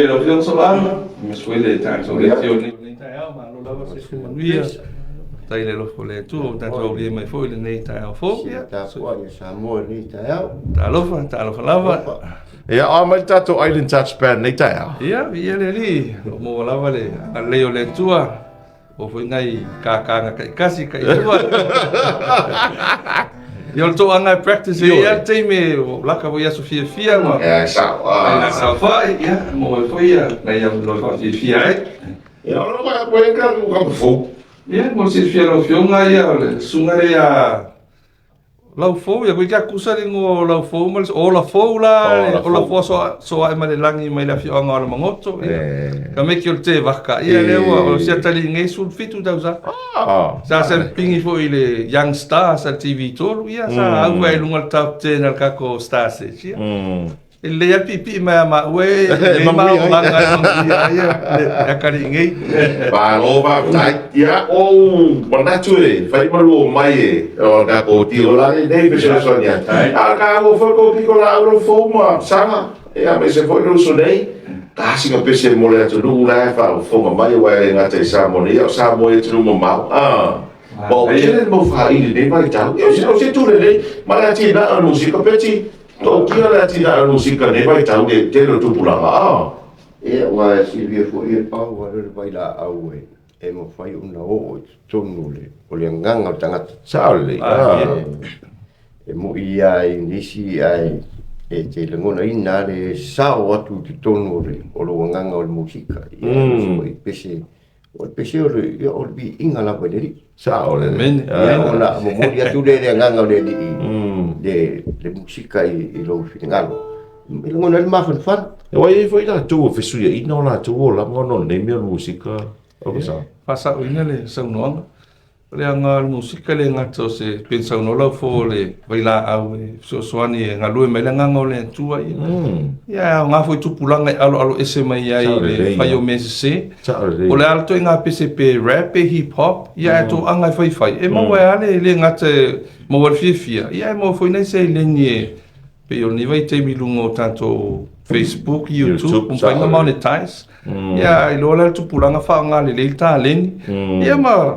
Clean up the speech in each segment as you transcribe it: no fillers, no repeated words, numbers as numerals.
mai lau Afioga Soaga, aemaise foi le tatou leitio i lenei taeao. Malo lava le soifua manuia. Faafetai i le alofa o le Atua ua tatou aulia mai foi i lenei taeao fou. Ia tapuai a Samoa i lenei taeao. Talofa, talofa lava. Ia, o a mai le tatou Island Touch Band nei taeao? Ia, viia le Alii, o lo o maua lava le agalelei o le Atua. O foi nai kakanga taitasi tailua. Ia o le toaga e practice e ia le taimi o laka foi aso fiafia ma. Ia, e sao. Ai saofai, ia, maua ai foi ia nai avanoa e faafiafia ai. Ia, o lo o koe ka ku ka fou. Ia, mo le silafia e lau Afioga, ia, o le susuga lea ia Laufou, ia koe kia kusa le igoa o Laufou ma le o Lafou la, o Lafoa soae mai le lagi mai le afioaga o Alamagoto. Ia. Ka meki o le tevaka, ia lea ua o si atalii nei 17 tausaga. Sa sa pingi foi i le Young Stars a le TV3, ia sa auai i luga o le top 10 a le tatou Star Search. Ia. E lelei lava le piipii mai a maua e lelei ma olaga e manuia ai le atalii nei. Malo faafetai. Ia, ou manatu e fai ma lua mai e o tatou tio la lenei fesoasoani atu. A o le taua foi tou pitolaau lau fou ma Saga, ia aemaise foi le uso nei. Tasi na pese mo le atunuu la e faafofoga mai aua e le gata i Samoa nei, a o Samoa i atunuu mamao. Ma ua tele le mau faaili i lenei vaitau. Ia, o se itu lelei ma le atinae o le musika, Beti. Tautia le atinae o le musika i lenei vaitau i le tele o tupulaga, a. Ia, aua e silafia foi e pau lava lea o le vailaau e mafai ona oo i totonu o le agaga o le tagata. Sao lelei, a. E moi lava i nisi ae e te lagonaina lava le sao atu i totonu o lou agaga o le musika. Ia, aemaise foi pese O le pese o le, ia, o le viiga lava i le Alii. Sao lelei. Amene. Ia, ona momoli atu lea i le agaga o le Alii, le musika i lou finagalo. E lagona ai le mafanafana. Aua e i ai foi latou ua fesuiaiga o latou olaga ona o lenei mea o le musika, Ofisa. Faasaoina le saunoaga. O le aoga o le musika e le gata o se pei ona saunoa Laufo o le vailaau e fesoasoani e galue mai le agaga o le Atua ia. Ia e aoga foi i tupulaga e aloalo ese mai ai i le fai o mea sese. O le a le ituaiga pese pe rap pe hip hop, ia ae toaga e faifai, e maua ai lava le le gata e maua ai le fiafia, ia ae maua foi nai seleni e pei o lenei vaitaimi i luga o tatou Facebook, YouTube, ua mafai ona monetize. Ia, iloa la le tupulaga faaaoga lelei le taleni. Ia ma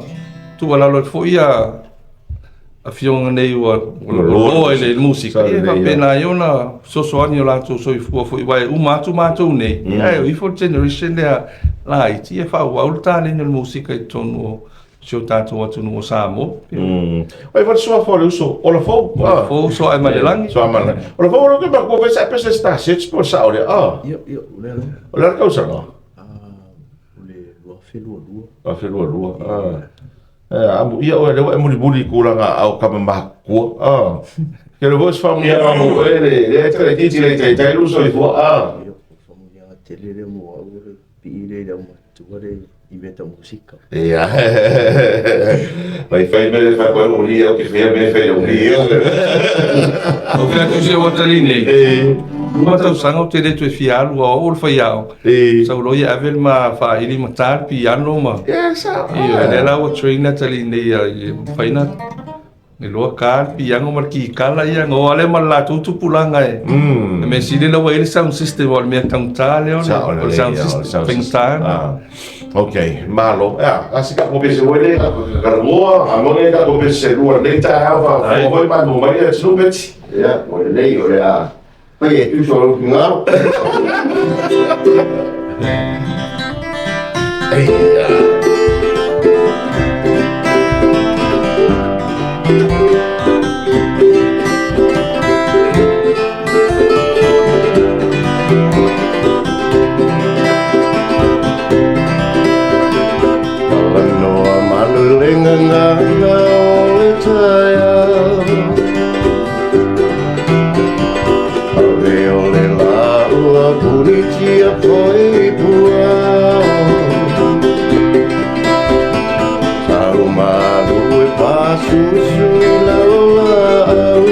tuualalo atu foi ia afioga nei ua loa i le musika, ia faapena ai ona fesoasoani o latou soifua foi, aua e uma atu matou nei, ia ae o ifo le generation lea laiti e faaauau le taleni o le musika i totonu o si o tatou atunuu o Samoa. Oi foi le suafa o le uso o Lafou. O Lafou soae mai le lagi. Soae mai le lagi. O Lafou o le matua fai sa pese Star Search po o le sao lea. Ah. Ia, ia, o le ala. O le ala tausaga. Ah, o le 2022. 2022. Ah. Eh, amu ia oe lea ua e mulimuli i tulaga au kama matua. Ah. Ke le foi se faamanuiaga mo oe le le tele titi le taitai lu soifua. Ah. Ia, o faamanuiaga tele lea mo au o le pii lea i le aumatua le i mea tau musika. Ia. Fai fai mea le fai koe uli au ke fia mea fai uli ia. O fea atu se watali nei. Lua tausaga ou te le toe fia alu a oo le faiaoga. Sau loa ia ave le ma faaili ma ta le piano ma. Ia sao. Ia lea la ua train Natalie nei ia mafai na iloa ta le piano ma le kikala ia na o lava lea ma le latou tupulaga e. Le mea sili la ua i ai le sound system o le mea taugata lea o le sound system faigata na. Ok, malo. Ea, a si tatou pese foi lea, Karamoa, a moni tatou pese se lua nei taeao faafofoga foi malu mai le atunuu Beti. Ia, ua lelei o le a fai e tusa o lou finagalo. Eia. Talanoa manu le gagana o le taeao Ave o le lāua punitia foi puao Tau malu e pasusu i lau laau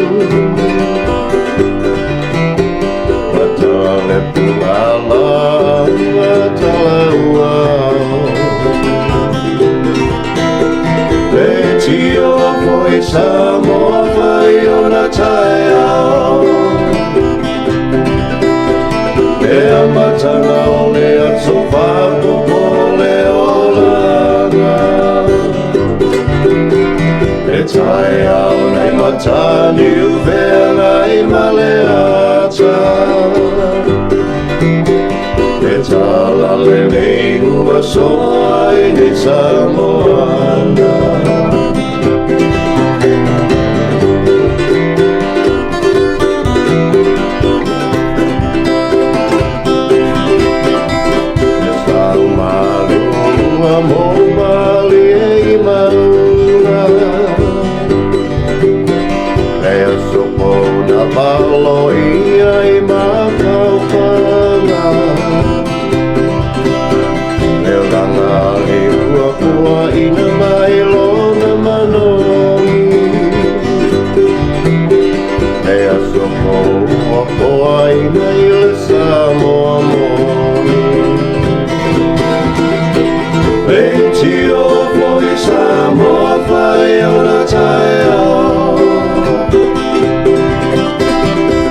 aso faapopo le olaga. E taeao nei mataniu feagai ma le ata. E tala lenei ua soa ai nei Samoana. E sau malu ua mo malie i mauna. Le aso pona palo ia i makaupanga. Le olaga le ua kua ina mai lona manogi. Le aso po ua koa ina i le Samoa moni. Leitio foi Samoa fai ona taeao.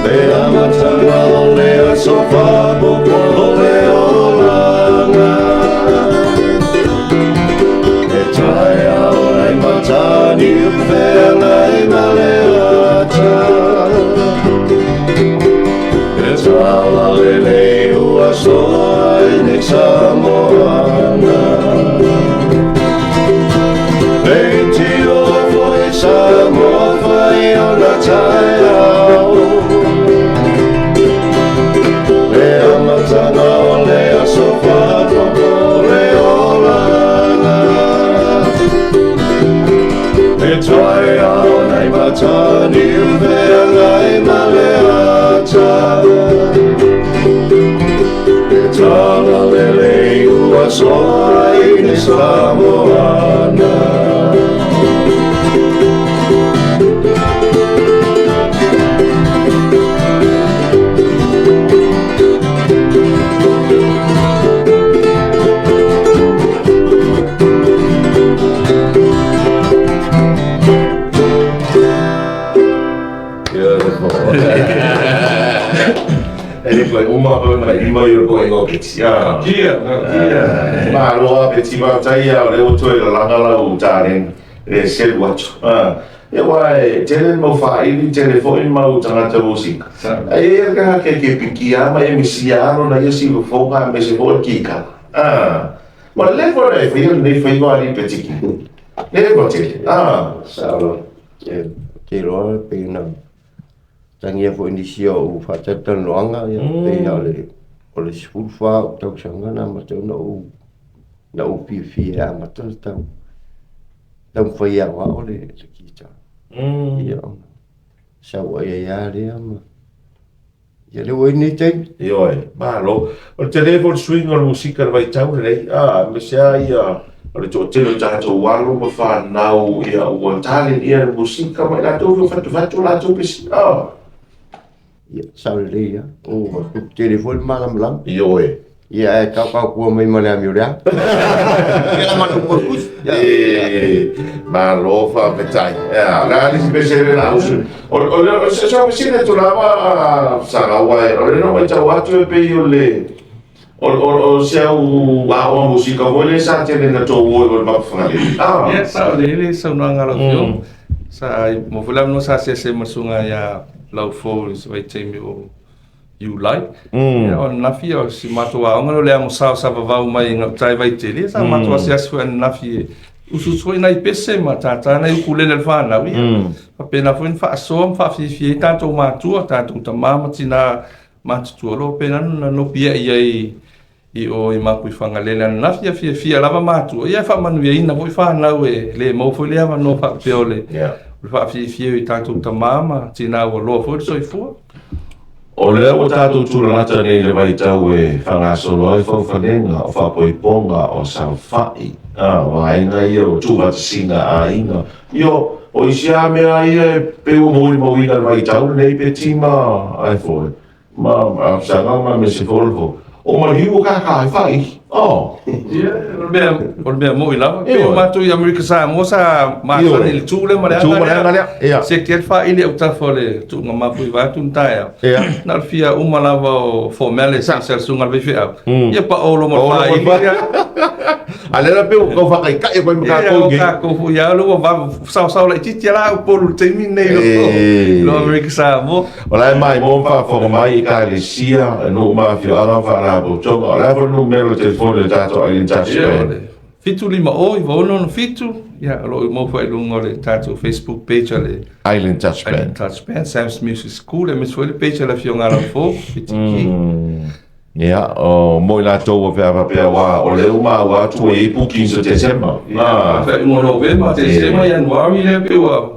Le amataga o le aso faapopo le olaga. E taeao nei mataniu feagai ma le ata. E tala lenei ua soa ai nei Samoana. Leitio foi Samoa fai ona taeao. Le amataga o le aso faapopo le olaga. E taeao nei mataniu feagai ma le ata. E tala lelei ua soa ai nei Samoana. Beautiful. E le koe uma koe mai ima i o koe ngō peti. Kia, kia. Ma aloha peti faafetai ia o lea ua toe lalaga lau taleni le selu atu. Ia aua e tele le mau faaili, tele foi le mau tagata musika. Ae i ai le tagata e te pikia ma e misia lava lona ia siufofoga aemaise foi o le kikala. Ma le level na e faia lenei faiva alii petiki. Level tele. Sao lava. Ou te iloa pei ona tagia foi nisi o ou faatalatalanoaga, ia, pei lava o le 14 ou tausaga na amata ai ona ou na ou fiafia e amata le tau taumafai e aoao le guitar. Ia, ona sau ai ai lava lea ma ia lea ua i ai lenei taimi. Ioe, malo. O le tele foi o le suiga o le musika i le vaitau lenei, aemaise lava ia o le toatele o tatou alo ma fanau ia ua talilia le musika ma i latou foi ua fatufatu latou pesi. Ia, sao lelei lava. Ua tupu tele foi le malamalama. Ioe. Ia, ae taotaotua mai ma le amio leaga. Ia, la matou moe pusi. E, malo faafetai. Ia, o le a le isi pese le lausu. O o se so fesili atu lava Saga aua o lea na matau atu e pei o le o o se au aoga musika foi lea sa tele na tou o i o le Mapuifagalele. Ia, sao lelei le saunoaga a lau Afioga. Sa mo foi le avanoa sa asiasi ai ma le susuga ia Laufou i se vaitaimi o Iulai. Ia, o ananafi o si matou aoga lea o le amo sao sa vavau mai i gauta i Vaitele, sa matou asiasi foi ananafi e usuusu foi nai pese ma tātā nai ukulele a le fanau. Ia, faapena foi ona faasoa ma faafiafia ai tatou matua, tatou tama ma tina matutua o lo o faapena ona nopiai ai i o i Mapuifagalele ananafi. Ia fiafia lava matua, ia e faamanuiaina foi fanau e le maua foi le avanoa faapea o le faafiafia i tatou tama ma tina ua loa foi le soifua. O lea ua tatou tulalata nei i le vaitau e faagasolo ai faufalega, o faapoipoga, o saofai, o vaega ia o tuuvatasiga a aiga. Ia, o isi lava mea ia e pei ua molimauina i le vaitau lenei pe tima ai foi ma Saga ma aemaise foi o le fou. O maliu ua kākā ai faaili. Oh. Ia, o le mea mo'i lava. Pei o matou i Amerika Samoa sa masani i le tu lea ma le aga lea. Ia. Siaki ai le faaili autafa o le tuuga mafui vaeatu le taeao. Ia. Na o le fia uma lava o formalities a le susuga i le faifeau. Ia paolo ma le faaili. A lea la pei ua tau faataitai atu ai ma tatou i inei. Ia, o tatou foi lava lea ua vave saosao laitiiti lava la Upolu i le taimi lenei i lo Amerika Samoa. O la e maimoa ma faafofoga mai Ekalesia, nuu ma afioaga ma faalapotopotoga. O le a foi le numera o le telefoni o le tatou Island Touch Band? 750 9667, ia, o lo o maua foi i luga o le tatou Facebook page a le Island Touch Band. Island Touch Band, Sam's Music School, aemaise foi le page a le Afioga Alaufou, Fitiki. Ia, o mo i latou ua pea faapea, aua o lea ua maua atu ua i ai bookings o Tesema. Ia, faaiuga o Novema, Tesema, Ianuari lea pei ua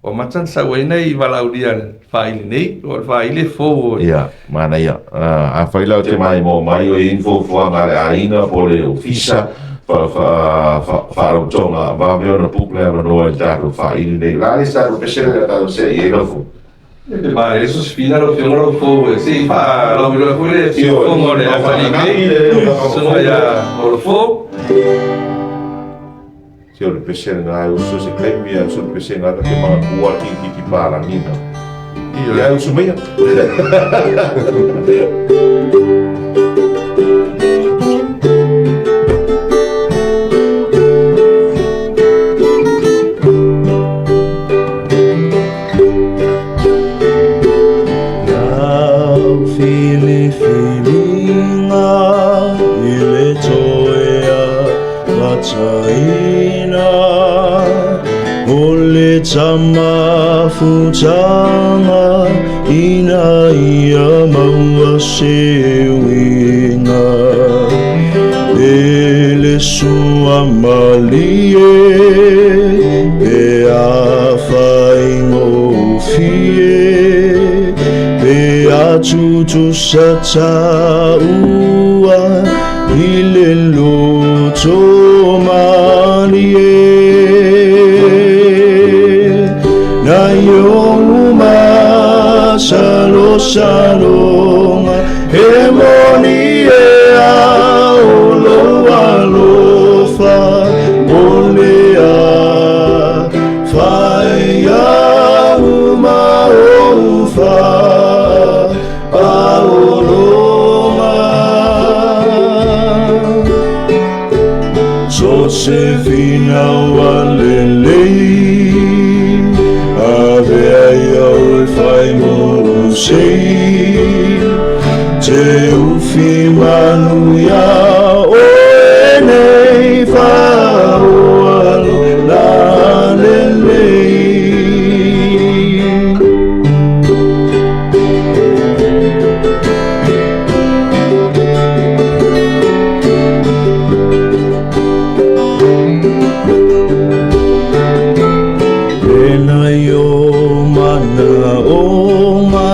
amata ona sau ai nai valaaulia a le faaili nei, o le faaili e fou o Ia, manaia. Afai la o te maimoa mai o i ai ni fuafuaga a le aiga po o le ofisa faalapotopotoga, vave ona book le avanoa i le tatou faaili nei. O le a le isi tatou pese lea o le a tatou see i ai lau Afioga? E manaia Sosefina lau Afioga lau fou e se i faalauiloa foi le siufofoga o le atalii nei, susuga ia Holofou. Se o le pese lena e uso se taimi a uso le pese lena ta te manatua kikiki palagi na. Ia uso maia. Lau filifiliga i le toe avataina o le tamafutaga ina ia maua se uiga e le suamalie pe afaigofie pe atutusa taua i le loto malie. Na iou masalosaloga e moni e ao lou alofa o le a fai uma ou faaologa. So se finau a lelei avea iau e fai mo sei te ufi manu ia o e nei faaoalo la lelei. Pena i o manaoga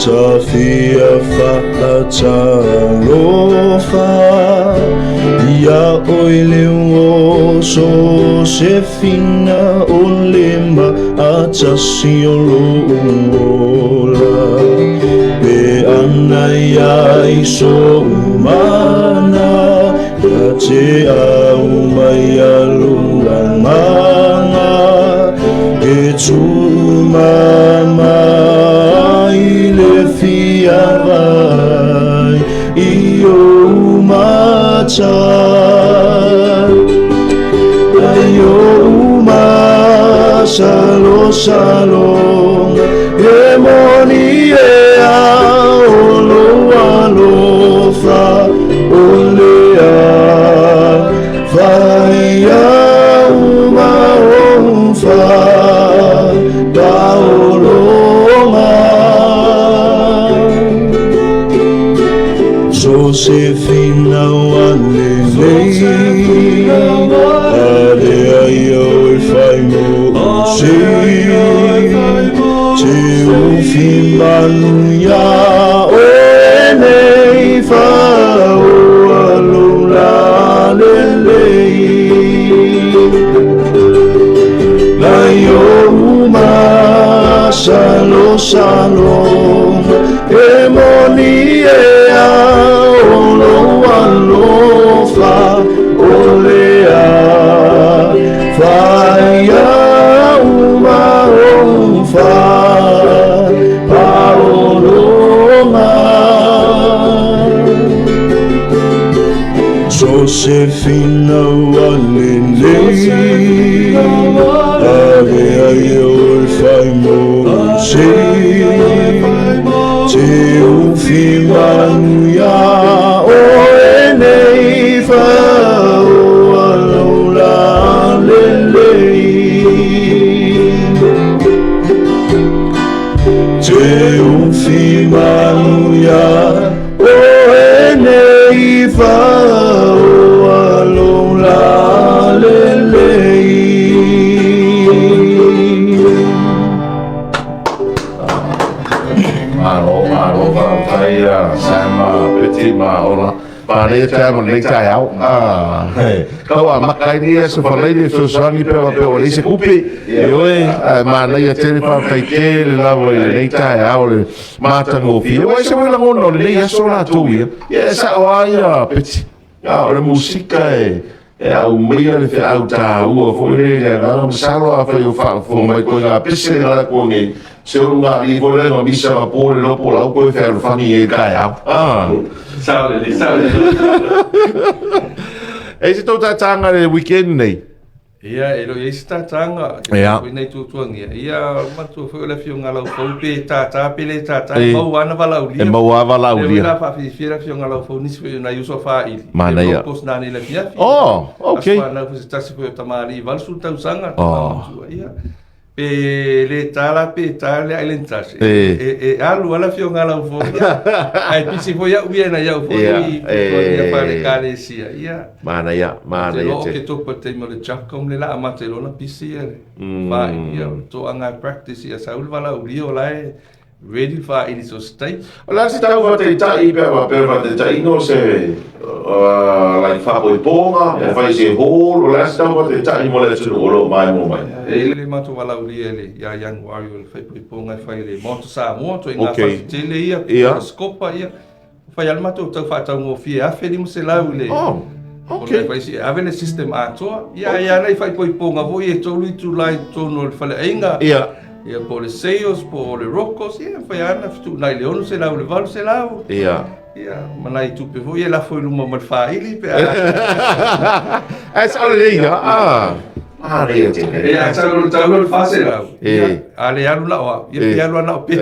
tafia faatalofa ia oi le oso se fina o le maatasi o lou ola pe ana ia i sou mana ia te au mai a lou agaga e tuumama i le fia vai i ou mata. Ai ou masalosaloga e moni e ao lou alofa o le a fai uma ou faaologa. Josefina o lelei alea iau e fai mo sei te ufi manu ia o e nei faaoalo la lelei. Nai ou masalosaloga e moni e ao lou alofa ia uma ou faaologa. Josefina walelei, ave ai o e fai mo sei. Te ufi manuia o e nei whao alola lelei. Te ufi manuia o e nei whao alola lelei. Malo, malo, faafetai Sam Peti ma Ola. Manaia taeao ma lenei taeao. Tau amata ai nei aso falai le fesoasoani pe faapea ua leai se kupe. Ioe, ae manaia tele faafetai tele lava i lenei taeao le matagofie. Ua ese foi lagona o lenei aso latou ia. Ia e sao lava ia Peti. O le musika e aumaia le feau taua foi lea i le agaga. Masalo afai o faafofoga mai koe ngā pese ngā lakoa nei, se olu ngā alii foi lea ngā misa ngā pō le lopo lau koe fealofani e taeao. Sao lelei, sao lelei. E se tou tātāga le weekend nei? Ia, e le o i ai se tātāga, Ia. foi nei tuatuagia. Ia, manatua foi o le afioga a Laufou pe tātā pe le tātā, E. e maua lava valaaulia. E maua lava valaaulia. Lea foi la faafiafia le afioga a Laufou nisi foi o nai uso a faaili. Manaia. E locos nanei i le afiafi. Oh, okay. Aso fanau foi se tasi foi o tamalii 80 tausaga, Oh. tama matua. Ia, pe le tā la pe tā le Island Touch. E. E alu lava le afioga a Laufou. Ia, ae pisi foi au ia nai au foi Ia, i tuatuagia e. faale-ekalesia. Ia. Manaia, manaia Te loa tele. ke topa te mo le Jacom le la amata i lona pisi ia le whaili ia o le toanga practice ia sa ulu wala uli o la e ready whaili so state. O le a se tau faataitai pe a faapea faataitai no se like faapoipoga e fai se hall, o le a se tau faataitai mo le atunuu o lo o maimoa mai? E le matou valaaulia i le ia Young Warrior le faipoipoga e fai i le Maota Samoa toi ngā Okay. whakatele ia, Ia. le Scopa ia. Fai a le matou tau faataugofie $1,500 i le Oh, okay. Ona e fai si ave le system atoa. Ia ia nei faipoipoga foi e tolu itula i totonu o le faleaiga. Ia. Ia po o le Sales, po o le Rocos, ia fai ana fetuunai i le 600 i le 800. Ia. Ia, ma nai tupe foi e lafo i luma ma le faaili pe a. Ae sao lelei ia, ah. Manaia tele. Ia, sau le tau le 400. E. Ia, a le alu la o au. Ia, E. pe alu ana o Peti.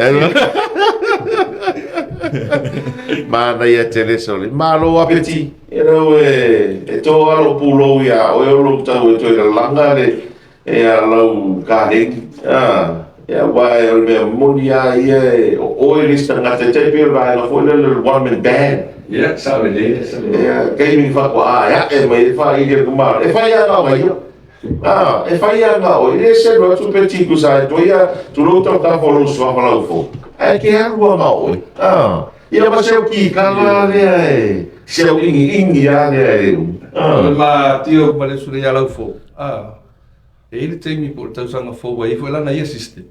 Manaia tele sole. Malo a Peti. E rau e, e tō alo pulou ia oe o lou tau e toe lalaga le e a lau kalegi. Ah, ia wai o le mea moni a ia e o oe le isi tagata e tai pei o le vaega foi lea le one man band. Ia, sao lelei, sao lelei. Ia, gaming whakoa a e ae mai e whai i le kumara. E whai anga o ia. Ah, e whai anga o. E le se roa tu pe tiku sa e toi ia tulou tau ta fo lou suafa lau fo. Ae ke alu anga o. Ah, ia ma seu ki kala lea e. Seu ingi ingi a lea e. O le ma tio ma le sule ia lau fo. Ah, e i le taimi po o le tausaga fou ai foi lana ia system.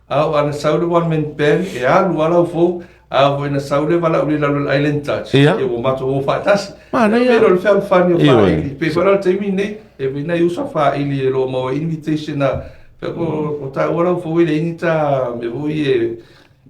A o ana sau le one man band e alu a lau fou, a foi na sau le valaau i lalo i le Island Touch. Ia. E ua matou o faatasi. Manaia. E pei o le fealofani o Ioe. faaili. Pei foi la o le taimi nei, e foi nai uso a faaili e lo maua invitation a pei o taua lau fou i le ini ta me foi e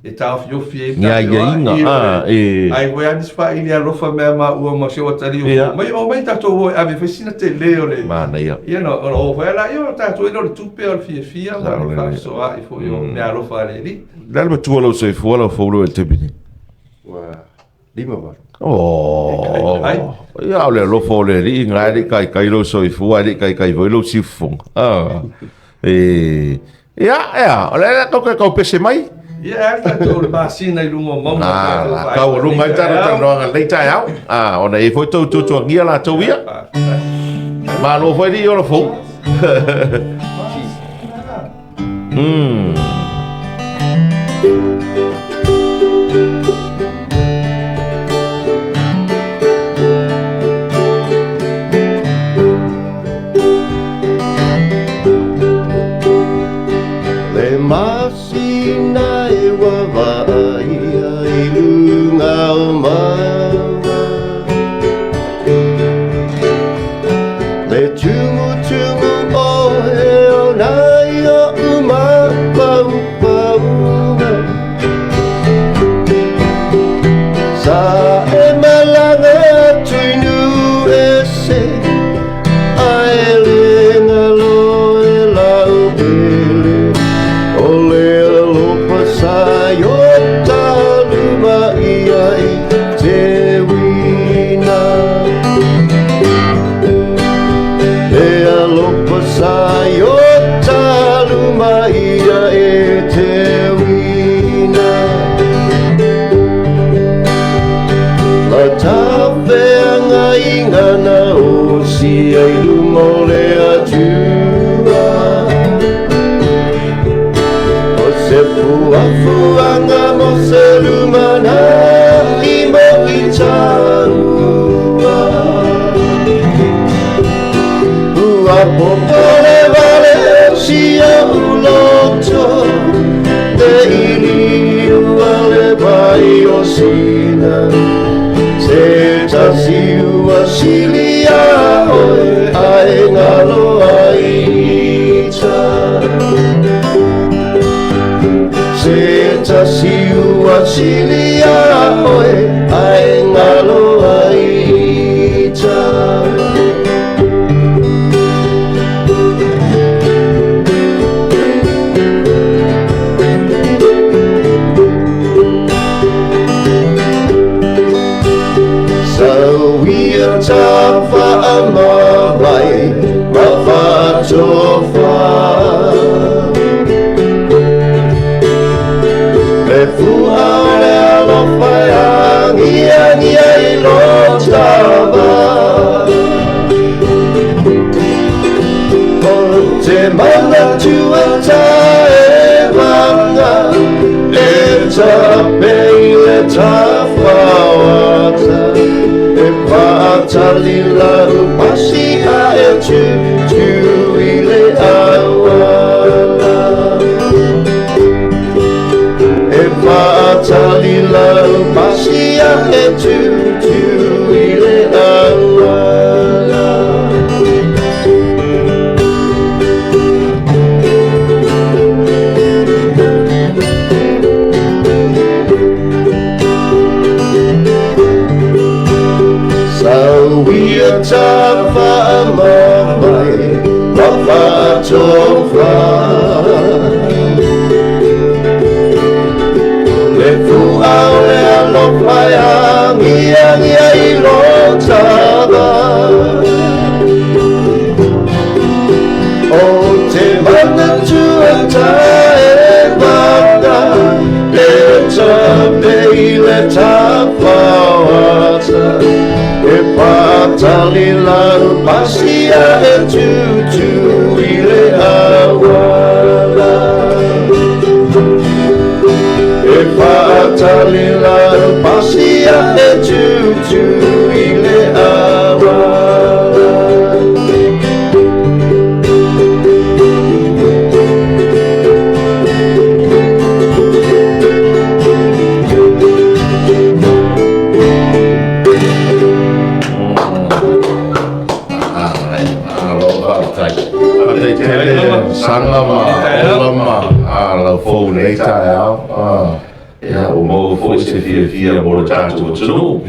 e taofiofi ai Ni aiaiga, ah, e. Ai foi a nisi faaili alofa mea maua ma se o tali o Ia. mai o mai tatou o e ave foi sina tele o le Manaia. Ia no o o foi la ia tatou e le tupe o le fiafia ma Sao le lelei. faasoa'i foi o mea alofa a le Alii. Le a le matua o lou soifua lau fou i le taimi nei? Ua 58. Oh, Ai. ia o le alofa o le Alii na e le i kaikai lou soifua, e le i kaikai foi lou siufofoga. Ah. E, ia, ia, o le a tou ke kau pese mai? Ia, e a le tatou o le masina i luga o mauga. Ah, la kau luga ai tatou talanoaga i lenei taeao. Ah, ona e i ai foi tou tuatuagia latou ia. Malo foi alii ola fou. Mm. Le masina e ua vaaia i luga o mauga, Le tumutumu o he o sili ia oe ae galo ai ita. Se tasi ua sili ia oe ae galo ai ita. Sauia tawhaamamai ma whaatofā. Le fua o le alofa e agiagi ai lo tava. O te manatua taevaga e tape i le tafauata. E paatali lau pasi a e tutu i le auala. E paatali lau pasi a e tutu i le auala. Sauia tawhaamamai ma whaatofā. Le fua o le alofa e agiagi ai lo tava. O te manatua taevaga e tape i le tafauata. E paatali lau pasia e tutu i le auala. E paatali lau pasia e tutu i le auala. Malo faafetai. Faafetai tele Saga ma Ola ma lau fou i lenei taeao. Ia, ua maua foi se fiafia mo le tatou atunuu.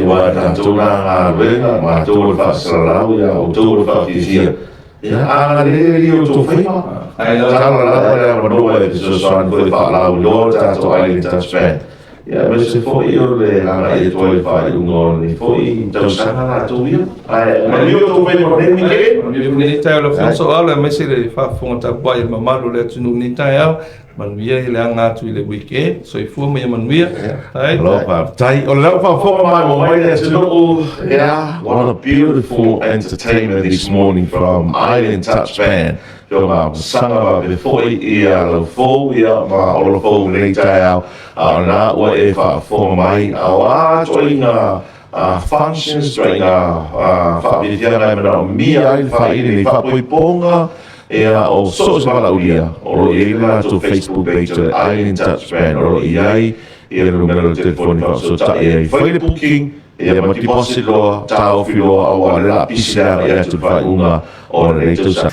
Aua e tatou na galuega, matou o le faasalalau, ia outou o le faafiafia. Ia, agalelei le Alii i outou faiva. Tatalo lava le avanoa e fesoasoani foi e faalauiloa le tatou Island Touch Band. Ia, aemaise foi o le agai atu ai i le faaiuga o lenei foi tausaga latou ia. Ae manuia outou faiva mo lenei weekend. Manuia foi lenei taeao i lau Afioga Soala, aemaise le faafofoga tapuai a le mamalu o le atunuu i lenei taeao. Manuia i le aga atu i le weekend. Soifua ma ia manuia. Faafetai. Malo faafetai. O le lau faafofoga maimoa mai le atunuu. Yeah, what a beautiful entertainment this morning from Island Touch Band. Afioga Masaga faapea foi ia lau fou ia ma Ola fou i lenei taeao. A o lena ua e faafofoga mai, a o a ituaiga functions, ituaiga faafiafiaga e manaomia ai le faili nei faapoipoga, ia o so o se valaaulia, o lo o i ai le latou Facebook page o le Island Touch Band, o lo o i ai ia le numera o le telefoni faafesootai ai. Fai le booking, ia ma deposit loa, taofi loa, aua o le la pisi le agai atu i le faaiuga o lenei tausaga.